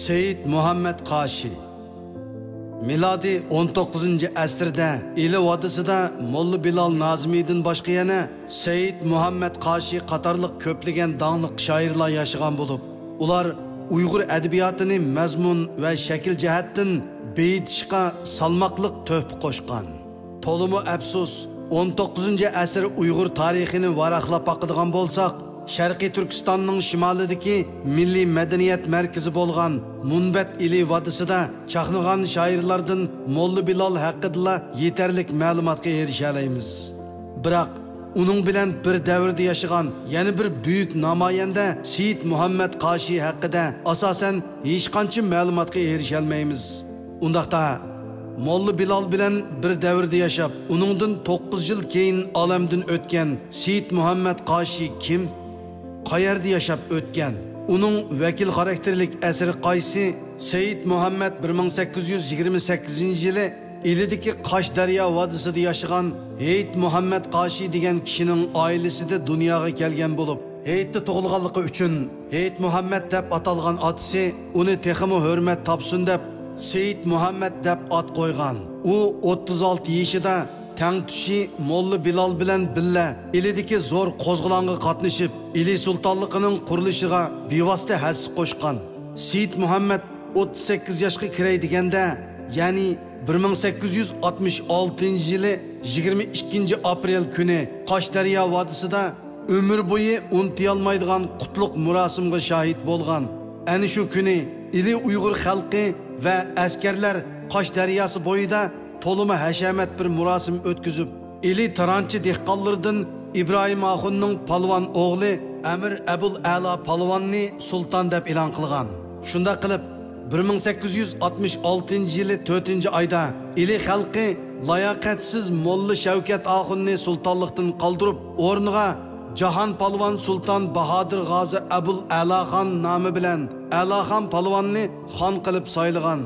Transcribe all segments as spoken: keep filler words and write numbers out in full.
سېيىت مۇھەممەد قاشى. مىلادىي ئون توققۇزىنچى ئەسىردە ئىلى ۋادىسىدا موللا بىلال نازىمىدىن باشقا يەنە سېيىت مۇھەممەد قاشى قاتارلىق كۆپلىگەن داڭلىق شائىرلار ياشىغان بولۇپ، ئۇلار ئۇيغۇر ئەدەبىياتىنى مەزمۇن ۋە شەكىل جەھەتتىن بېيىتىشقا سالماقلىق تۆھپە قوشقان. تولىمۇ ئەپسۇس، ئون توققۇزىنچى ئەسىر ئۇيغۇر تارىخىنى ۋاراقلاپ باقىدىغان بولساق، شەرقىي تۈركىستاننىڭ شىمالىدىكى مىللىي مەدەنىيەت مەركىزى بولغان مۇنبەت ئىلى ۋادىسىدا چاقنىغان شائىرلاردىن موللا بىلال ھەققىدىلا يېتەرلىك مەلۇماتقا ئېرىشەلەيمىز. بىراق، ئۇنىڭ بىلەن بىر دەۋردە ياشىغان يەنە بىر بۈيۈك نامايەندە سېيىت مۇھەممەد قاشى ھەققىدە ئاساسەن ھېچقانچە مەلۇماتقا ئېرىشەلمەيمىز. ئۇنداقتا، موللا بىلال بىلەن بىر دەۋردە ياشاپ، ئۇنىڭدىن توققۇز يىل كېيىن ئالەمدىن ئۆتكەن سېيىت مۇھەممەد قاشى كىم؟ قەيەردە ياشاپ ئۆتكەن؟ ئۇنىڭ ۋەكىل خاراكتېرلىك ئەسىرى قايسى؟ سېيىت مۇھەممەد بىر مىڭ سەككىز يۈز يىگىرمە سەككىزىنچى يىلى ئىلىدىكى قاش دەريا ۋادىسىدا ياشىغان ھېيت مۇھەممەد قاشى دېگەن كىشىنىڭ ئائىلىسىدە دۇنياغا كەلگەن بولۇپ، ھېيتتا تۇغۇلغانلىقى ئۈچۈن ھېيت مۇھەممەد دەپ ئاتالغان ئاتىسى ئۇنى تېخىمۇ ھۆرمەت تاپسۇن دەپ سېيىت مۇھەممەد دەپ ئات قويغان. ئۇ ئوتتۇز ئالتە يېشىدا تەڭتۇشى موللا بىلال بىلەن بىللە ئىلىدىكى زور قوزغىلاڭغا قاتنىشىپ، ئىلى سۇلتانلىقىنىڭ قۇرۇلۇشىغا بىۋاسىتە ھەسسە قوشقان. سېيىت مۇھەممەد ئوتتۇز سەككىز ياشقا كىرەي دېگەندە، يەنى بىر مىڭ سەككىز يۈز ئاتمىش ئالتىنچى يىلى يىگىرمە ئىككىنچى ئاپرېل كۈنى قاشدەريا ۋادىسىدا ئۆمۈر بويى ئۇنتۇيالمايدىغان قۇتلۇق مۇراسىمغا شاھىت بولغان. ئەنە شۇ كۈنى ئىلى ئۇيغۇر خەلقى ۋە ئەسكەرلەر قاش دەرياسى بويىدا تولىمۇ ھەشەمەت بىر مۇراسىم ئۆتكۈزۈپ، ئىلى تارانچى دېھقانلىرىدىن ئىبراھىم ئاخۇننىڭ پالۋان ئوغلى ئەمىر ئەبۇل ئەلا پالۋاننى سۇلتان دەپ ئېلان قىلغان. شۇنداق قىلىپ، بىر مىڭ سەككىز يۈز ئاتمىش ئالتىنچى يىلى تۆتىنچى ئايدا ئىلى خەلقى لاياقەتسىز موللا شەۋكەت ئاخۇننى سۇلتانلىقتىن قالدۇرۇپ، ئورنىغا جاھان پالۋان سۇلتان باھادىر غازى ئەبۇل ئەلاخان نامى بىلەن ئەلاخان پالۋاننى خان قىلىپ سايلىغان.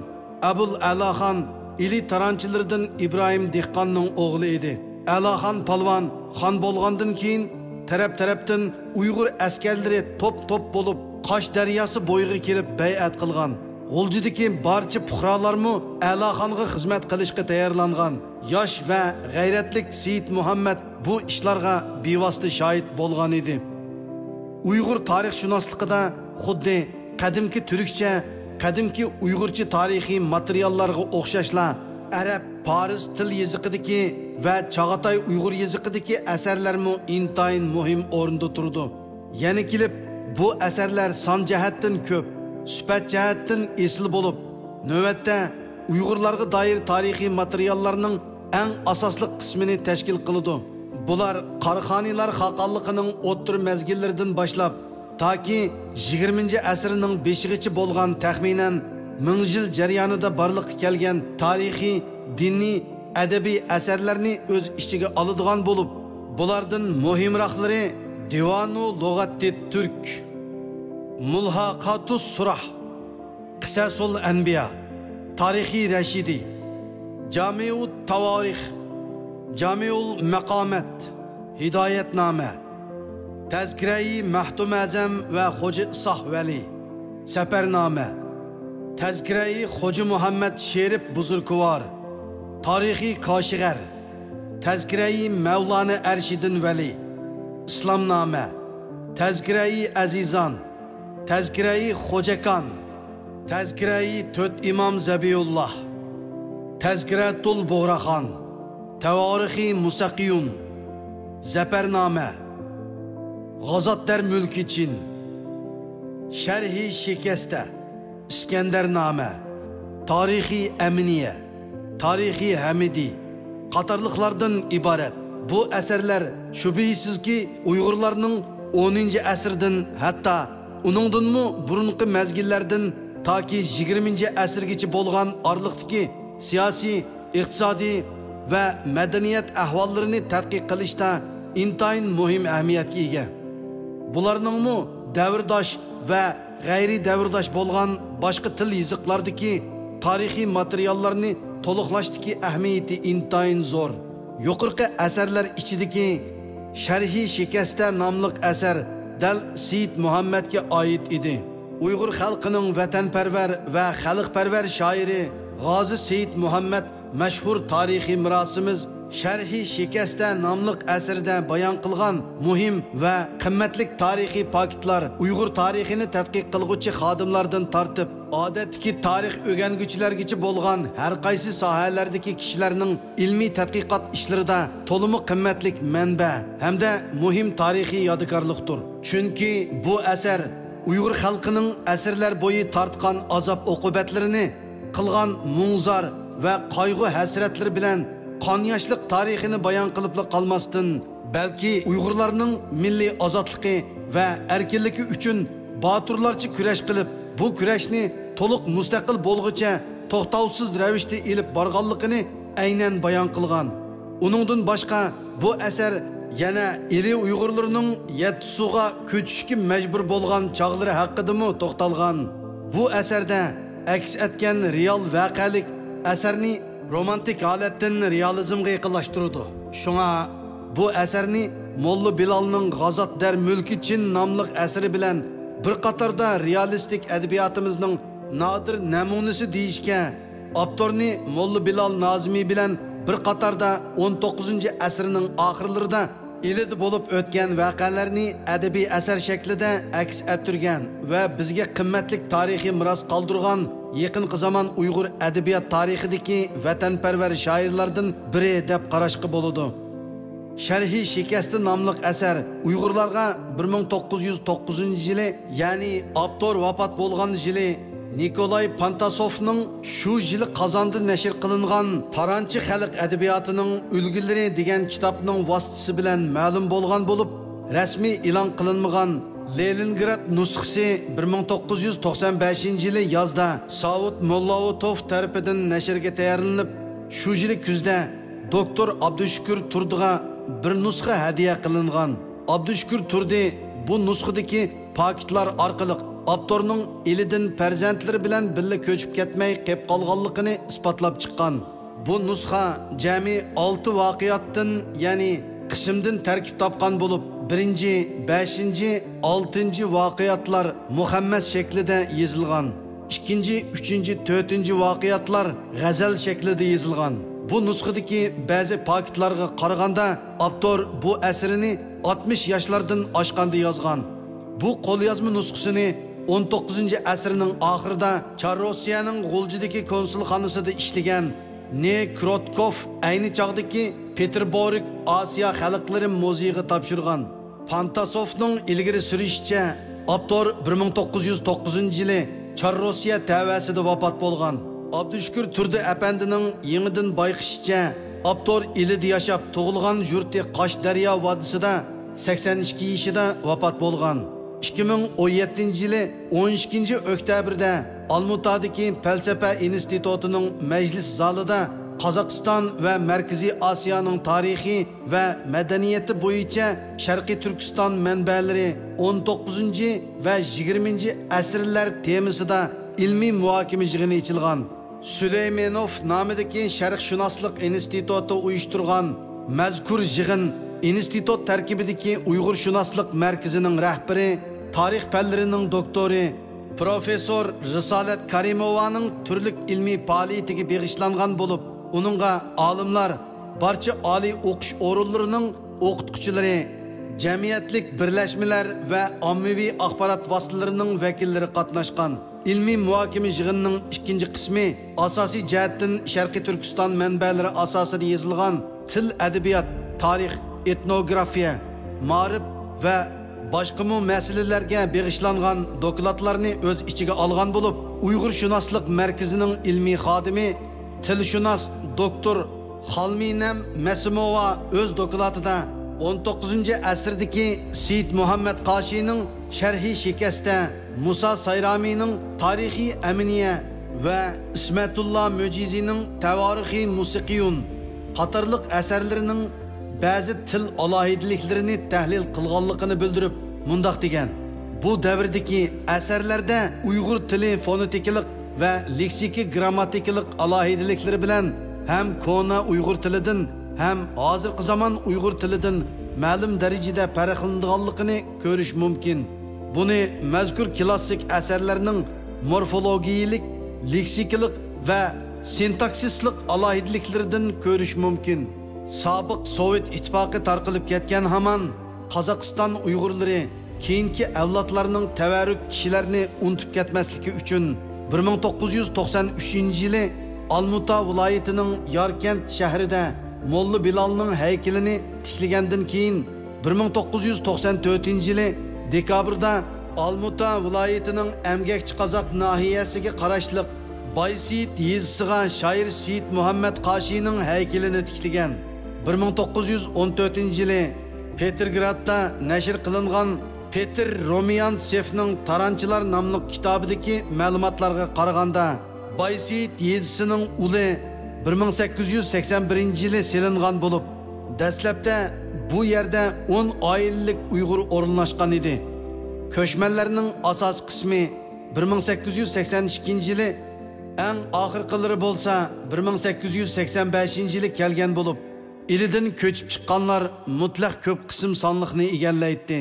ئەبۇل ئەلاخان ئىلى تارانچىلىرىدىن ئىبراھىم دېھقاننىڭ ئوغلى ئىدى. ئەلاخان پالۋان خان بولغاندىن كېيىن، تەرەپ-تەرەپتىن ئۇيغۇر ئەسكەرلىرى توپ-توپ بولۇپ، قاش دەرياسى بويىغا كېلىپ بەيئەت قىلغان. غۇلجىدىكى بارچە پۇقرالارمۇ ئەلاخانغا خىزمەت قىلىشقا تەييارلانغان. ياش ۋە غەيرەتلىك سېيىت مۇھەممەد بۇ ئىشلارغا بىۋاسىتە شاھىت بولغان ئىدى. ئۇيغۇر تارىخشۇناسلىقىدا خۇددى قەدىمكى تۈركچە، قەدىمكى ئۇيغۇرچە تارىخىي ماتېرىياللارغا ئوخشاشلا، ئەرەب، پارس تىل يېزىقىدىكى ۋە چاغاتاي ئۇيغۇر يېزىقىدىكى ئەسەرلەرمۇ ئىنتايىن مۇھىم ئورۇندا تۇرىدۇ. يەنە كېلىپ، بۇ ئەسەرلەر سان جەھەتتىن كۆپ، سۈپەت جەھەتتىن ئېسىل بولۇپ، نۆۋەتتە ئۇيغۇرلارغا دائىر تارىخىي ماتېرىياللارنىڭ ئەڭ ئاساسلىق قىسمىنى تەشكىل قىلىدۇ. بۇلار قاراخانىيلار خاقانلىقىنىڭ ئوتتۇرا مەزگىللىرىدىن باشلاپ، تاكى يىگىرمىنچى ئەسىرنىڭ بېشىغىچە بولغان تەخمىنەن مىڭ يىل جەريانىدا بارلىققا كەلگەن تارىخىي، دىنىي، ئەدەبىي ئەسەرلەرنى ئۆز ئىچىگە ئالىدىغان بولۇپ، بۇلاردىن مۇھىمراقلىرى دىۋانۇ لۇغەتتىت تۈرك، مۇلھاقاتۇس سۇراھ، قىسەسۇل ئەنبىيا، تارىخى رەشىدى، جامىئۇت تاۋارىخ، جامىئۇل مەقامەت، ھىدايەتنامە، تەزكىرەئى مەھتۇم ئەزەم ۋە خوجا ئىساھ ۋەلى، سەپەرنامە، تەزكىرەئى خوجا مۇھەممەد شېرىپ بۇزرۇكۋار، تارىخى كاشىغەر، تەزكىرەئى مەۋلانە ئەرشىدىن ۋەلى، ئىسلامنامە، تەزكىرەئى ئەزىزان، تەزكىرەئى خوجەكان، تەزكىرەئى تۆت ئىمام زەبىئۇللاھ، تەزكىرەتۇل بۇغراخان، تەۋارىخى مۇسەققىيۇن، زەپەرنامە، غازاتدەر مۈلكى چىن، شەرھى شىكەستە، ئىسكەندەرنامە، تارىخى ئەمىنىيە، تارىخى ھەمىدى قاتارلىقلاردىن ئىبارەت. بۇ ئەسەرلەر شۈبھىسىزكى ئۇيغۇرلارنىڭ ئونىنچى ئەسىردىن، ھەتتا ئۇنىڭدىنمۇ بۇرۇنقى مەزگىللەردىن تاكى يىگىرمىنچى ئەسىرگىچە بولغان ئارىلىقتىكى سىياسىي، ئىقتىسادىي ۋە مەدەنىيەت ئەھۋاللىرىنى تەتقىق قىلىشتا ئىنتايىن مۇھىم ئەھمىيەتكە ئىگە. بۇلارنىڭمۇ دەۋرداش ۋە غەيرىي دەۋرداش بولغان باشقا تىل يېزىقلاردىكى تارىخىي ماتېرىياللارنى تولۇقلاشتىكى ئەھمىيىتى ئىنتايىن زور. يۇقىرىقى ئەسەرلەر ئىچىدىكى شەرھى شىكەستە ناملىق ئەسەر دەل سېيىت مۇھەممەدكە ئائىت ئىدى. ئۇيغۇر خەلقىنىڭ ۋەتەنپەرۋەر ۋە خەلقپەرۋەر شائىرى غازى سېيىت مۇھەممەد مەشھۇر تارىخىي مىراسىمىز شەرھى شىكەستە ناملىق ئەسىرىدە بايان قىلغان مۇھىم ۋە قىممەتلىك تارىخىي پاكىتلار ئۇيغۇر تارىخىنى تەتقىق قىلغۇچى خادىملاردىن تارتىپ، ئادەتتىكى تارىخ ئۆگەنگۈچىلەرگىچە بولغان ھەر قايسى ساھەلەردىكى كىشىلەرنىڭ ئىلمىي تەتقىقات ئىشلىرىدا تولىمۇ قىممەتلىك مەنبە ھەمدە مۇھىم تارىخىي يادىكارلىقتۇر. چۈنكى بۇ ئەسەر ئۇيغۇر خەلقىنىڭ ئەسىرلەر بويى تارتقان ئازاب-ئوقۇبەتلىرىنى، قىلغان مۇڭزار ۋە قايغۇ-ھەسرەتلىرى بىلەن قان-ياشلىق تارىخىنى بايان قىلىپلا قالماستىن، بەلكى ئۇيغۇرلارنىڭ مىللىي ئازادلىقى ۋە ئەركىنلىكى ئۈچۈن باتۇرلارچە كۈرەش قىلىپ، بۇ كۈرەشنى تولۇق مۇستەقىل بولغۇچە توختاۋسىز رەۋىشتە ئېلىپ بارغانلىقىنى ئەينەن بايان قىلغان. ئۇنىڭدىن باشقا، بۇ ئەسەر يەنە ئىلى ئۇيغۇرلىرىنىڭ يەتتىسۇغا كۆچۈشكە مەجبۇر بولغان چاغلىرى ھەققىدىمۇ توختالغان. بۇ ئەسەردە ئەكس ئەتكەن رېئال ۋەقەلىك ئەسەرنى رومانتىك ھالەتتىن رېئالىزمغا يېقىنلاشتۇرىدۇ. شۇڭا بۇ ئەسەرنى موللا بىلالنىڭ غازات دەر مۈلكى چىن ناملىق ئەسىرى بىلەن بىر قاتاردا رېئالىستىك ئەدەبىياتىمىزنىڭ نادىر نەمۇنىسى دېيىشكە، ئاپتورنى موللا بىلال نازىمى بىلەن بىر قاتاردا ئون توققۇزىنچى ئەسىرنىڭ ئاخىرلىرىدا ئىلىدا بولۇپ ئۆتكەن ۋەقەلەرنى ئەدەبىي ئەسەر شەكلىدە ئەكس ئەتتۈرگەن ۋە بىزگە قىممەتلىك تارىخىي مىراس قالدۇرغان يېقىنقى زامان ئۇيغۇر ئەدەبىيات تارىخىدىكى ۋەتەنپەرۋەر شائىرلاردىن بىرى دەپ قاراشقا بولىدۇ. شەرھى شىكەستى ناملىق ئەسەر ئۇيغۇرلارغا بىر مىڭ توققۇز يۈز توققۇزىنچى يىلى، يەنى ئاپتور ۋاپات بولغان يىلى، نىكولاي پانتاسوفنىڭ شۇ يىلى قازاندا نەشر قىلىنغان تارانچى خەلق ئەدەبىياتىنىڭ ئۈلگىلىرى دېگەن كىتابنىڭ ۋاسىتىسى بىلەن مەلۇم بولغان بولۇپ، رەسمىي ئېلان قىلىنمىغان لېنىنگراد نۇسخىسى بىر مىڭ توققۇز يۈز توقسان بەشىنچى يىلى يازدا ساۋۇت موللاۋۇتوف تەرىپىدىن نەشرگە تەييارلىنىپ، شۇ يىلى كۈزدە دوكتور ئابدۇشۈكۈر تۇردىغا بىر نۇسخا ھەدىيە قىلىنغان. ئابدۇشۈكۈر تۇردى بۇ نۇسخىدىكى پاكىتلار ئارقىلىق ئاپتورنىڭ ئىلىدىن پەرزەنتلىرى بىلەن بىللە كۆچۈپ كەتمەي قېپ قالغانلىقىنى ئىسپاتلاپ چىققان. بۇ نۇسخا جەمئىي ئالتە ۋاقىئاتتىن، يەنى قىسىمدىن تەركىب تاپقان بولۇپ، بىرىنچى، بەشىنچى، ئالتىنچى ۋاقىئاتلار مۇخەممەس شەكلىدە يېزىلغان. ئىككىنچى، ئۈچىنچى، تۆتىنچى ۋاقىئاتلار غەزەل شەكلىدە يېزىلغان. بۇ نۇسخىدىكى بەزى پاكىتلارغا قارىغاندا، ئاپتور بۇ ئەسىرىنى ئاتمىش ياشلاردىن ئاشقاندا يازغان. بۇ قوليازما نۇسخىسىنى ئون توققۇزىنچى ئەسىرنىڭ ئاخىرىدا چار روسىيەنىڭ غۇلجىدىكى كونسۇلخانىسىدا ئىشلىگەن نې كروتكوف ئەينى چاغدىكى پېتېربورگ ئاسىيا خەلقلىرى مۇزېيىغا تاپشۇرغان. پانتاسوفنىڭ ئىلگىرى سۈرۈشىچە، ئاپتور بىر مىڭ توققۇز يۈز توققۇزىنچى يىلى چار روسىيە تەۋەسىدە ۋاپات بولغان. ئابدۇشۈكۈر تۇردى ئەپەندىنىڭ يېڭىدىن بايقىشىچە، ئاپتور ئىلىدە ياشاپ، تۇغۇلغان يۇرتى قاشدەريا ۋادىسىدا سەكسەن ئىككى يېشىدا ۋاپات بولغان. ئىككى مىڭ ئون يەتتىنچى يىلى ئون ئىككىنچى ئۆكتەبىردە ئالمۇتادىكى پەلسەپە ئىنستىتۇتىنىڭ مەجلىس زالىدا قازاقىستان ۋە مەركىزىي ئاسىيانىڭ تارىخى ۋە مەدەنىيىتى بويىچە شەرقىي تۈركىستان مەنبەلىرى، ئون توققۇزىنچى ۋە يىگىرمىنچى ئەسىرلەر تېمىسىدا ئىلمىي مۇھاكىمە يىغىنى ئېچىلغان. سۈلەيمېنوف نامىدىكى شەرقشۇناسلىق ئىنستىتۇتى ئۇيۇشتۇرغان مەزكۇر يىغىن ئىنستىتۇت تەركىبىدىكى ئۇيغۇرشۇناسلىق مەركىزىنىڭ رەھبىرى، تارىخ پەنلىرىنىڭ دوكتورى، پروفېسسور رىسالەت كارىموۋانىڭ تۈرلۈك ئىلمىي پائالىيىتىگە بېغىشلانغان بولۇپ، ئۇنىڭغا ئالىملار، بارچە ئالىي ئوقۇش ئورۇنلىرىنىڭ ئوقۇتقۇچىلىرى، جەمئىيەتلىك بىرلەشمىلەر ۋە ئاممىۋى ئاخبارات ۋاسىتىلىرىنىڭ ۋەكىللىرى قاتناشقان. ئىلمىي مۇھاكىمە يىغىنىنىڭ ئىككىنچى قىسمى ئاساسىي جەھەتتىن شەرقىي تۈركىستان مەنبەلىرى ئاساسىدا يېزىلغان تىل، ئەدەبىيات، تارىخ، ئېتنوگرافىيە، مائارىپ ۋە باشقىمۇ مەسىلىلەرگە بېغىشلانغان دوكلاتلارنى ئۆز ئىچىگە ئالغان بولۇپ، ئۇيغۇرشۇناسلىق مەركىزىنىڭ ئىلمىي خادىمى، تىلشۇناس دوكتور خالمىنەم مەسىموۋا ئۆز دوكلاتىدا ئون توققۇزىنچى ئەسىردىكى سېيىت مۇھەممەد قاشىنىڭ شەرھى شىكەستە، مۇسا سايرامىنىڭ تارىخى ئەمىنىيە ۋە ئىسمەتۇللا مۆجىزىنىڭ تەۋارىخى مۇسىقىيۇن قاتارلىق ئەسەرلىرىنىڭ بەزى تىل ئالاھىدىلىكلىرىنى تەھلىل قىلغانلىقىنى بىلدۈرۈپ، مۇنداق دېگەن: بۇ دەۋردىكى ئەسەرلەردە ئۇيغۇر تىلى فونېتىكىلىق ۋە لېكسىكا گىرامماتىكىلىق ئالاھىدىلىكلىرى بىلەن ھەم كونا ئۇيغۇر تىلىدىن، ھەم ھازىرقى زامان ئۇيغۇر تىلىدىن مەلۇم دەرىجىدە پەرقلىنىدىغانلىقىنى كۆرۈش مۇمكىن. بۇنى مەزكۇر كلاسسىك ئەسەرلەرنىڭ مورفولوگىيىلىك، لېكسىكىلىق ۋە سىنتاكسىسلىق ئالاھىدىلىكلىرىدىن كۆرۈش مۇمكىن. سابىق سوۋېت ئىتتىپاقى تارقىلىپ كەتكەن ھامان، قازاقىستان ئۇيغۇرلىرى كېيىنكى ئەۋلادلارنىڭ تەۋەررۈك كىشىلەرنى ئۇنتۇپ كەتمەسلىكى ئۈچۈن، بىر مىڭ توققۇز يۈز توقسان ئۈچىنچى يىلى ئالمۇتا ۋىلايىتىنىڭ ياركەنت شەھىرىدە موللا بىلالنىڭ ھەيكىلىنى تىكلىگەندىن كېيىن، بىر مىڭ توققۇز يۈز توقسان تۆتىنچى يىلى دېكابىردا ئالمۇتا ۋىلايىتىنىڭ ئەمگەكچى قازاق ناھىيەسىگە قاراشلىق بايسېيىت يېزىسىغا شائىر سېيىت مۇھەممەد قاشىنىڭ ھەيكىلىنى تىكلىگەن. بىر مىڭ توققۇز يۈز ئون تۆتىنچى يىلى پېتىرگرادتا نەشر قىلىنغان پېتىر رومىيانتسېفنىڭ تارانچىلار ناملىق كىتابىدىكى مەلۇماتلارغا قارىغاندا، بايسېيىت يېزىسىنىڭ ئۇلى بىر مىڭ سەككىز يۈز سەكسەن بىرىنچى يىلى سېلىنغان بولۇپ، دەسلەپتە بۇ يەردە ئون ئائىلىلىك ئۇيغۇر ئورۇنلاشقان ئىدى. كۆچمەنلەرنىڭ ئاساسىي قىسمى بىر مىڭ سەككىز يۈز سەكسەن ئىككىنچى يىلى، ئەڭ ئاخىرقىلىرى بولسا بىر مىڭ سەككىز يۈز سەكسەن بەشىنچى يىلى كەلگەن بولۇپ، ئىلىدىن كۆچۈپ چىققانلار مۇتلەق كۆپ قىسىم سانلىقنى ئىگىلەيتتى.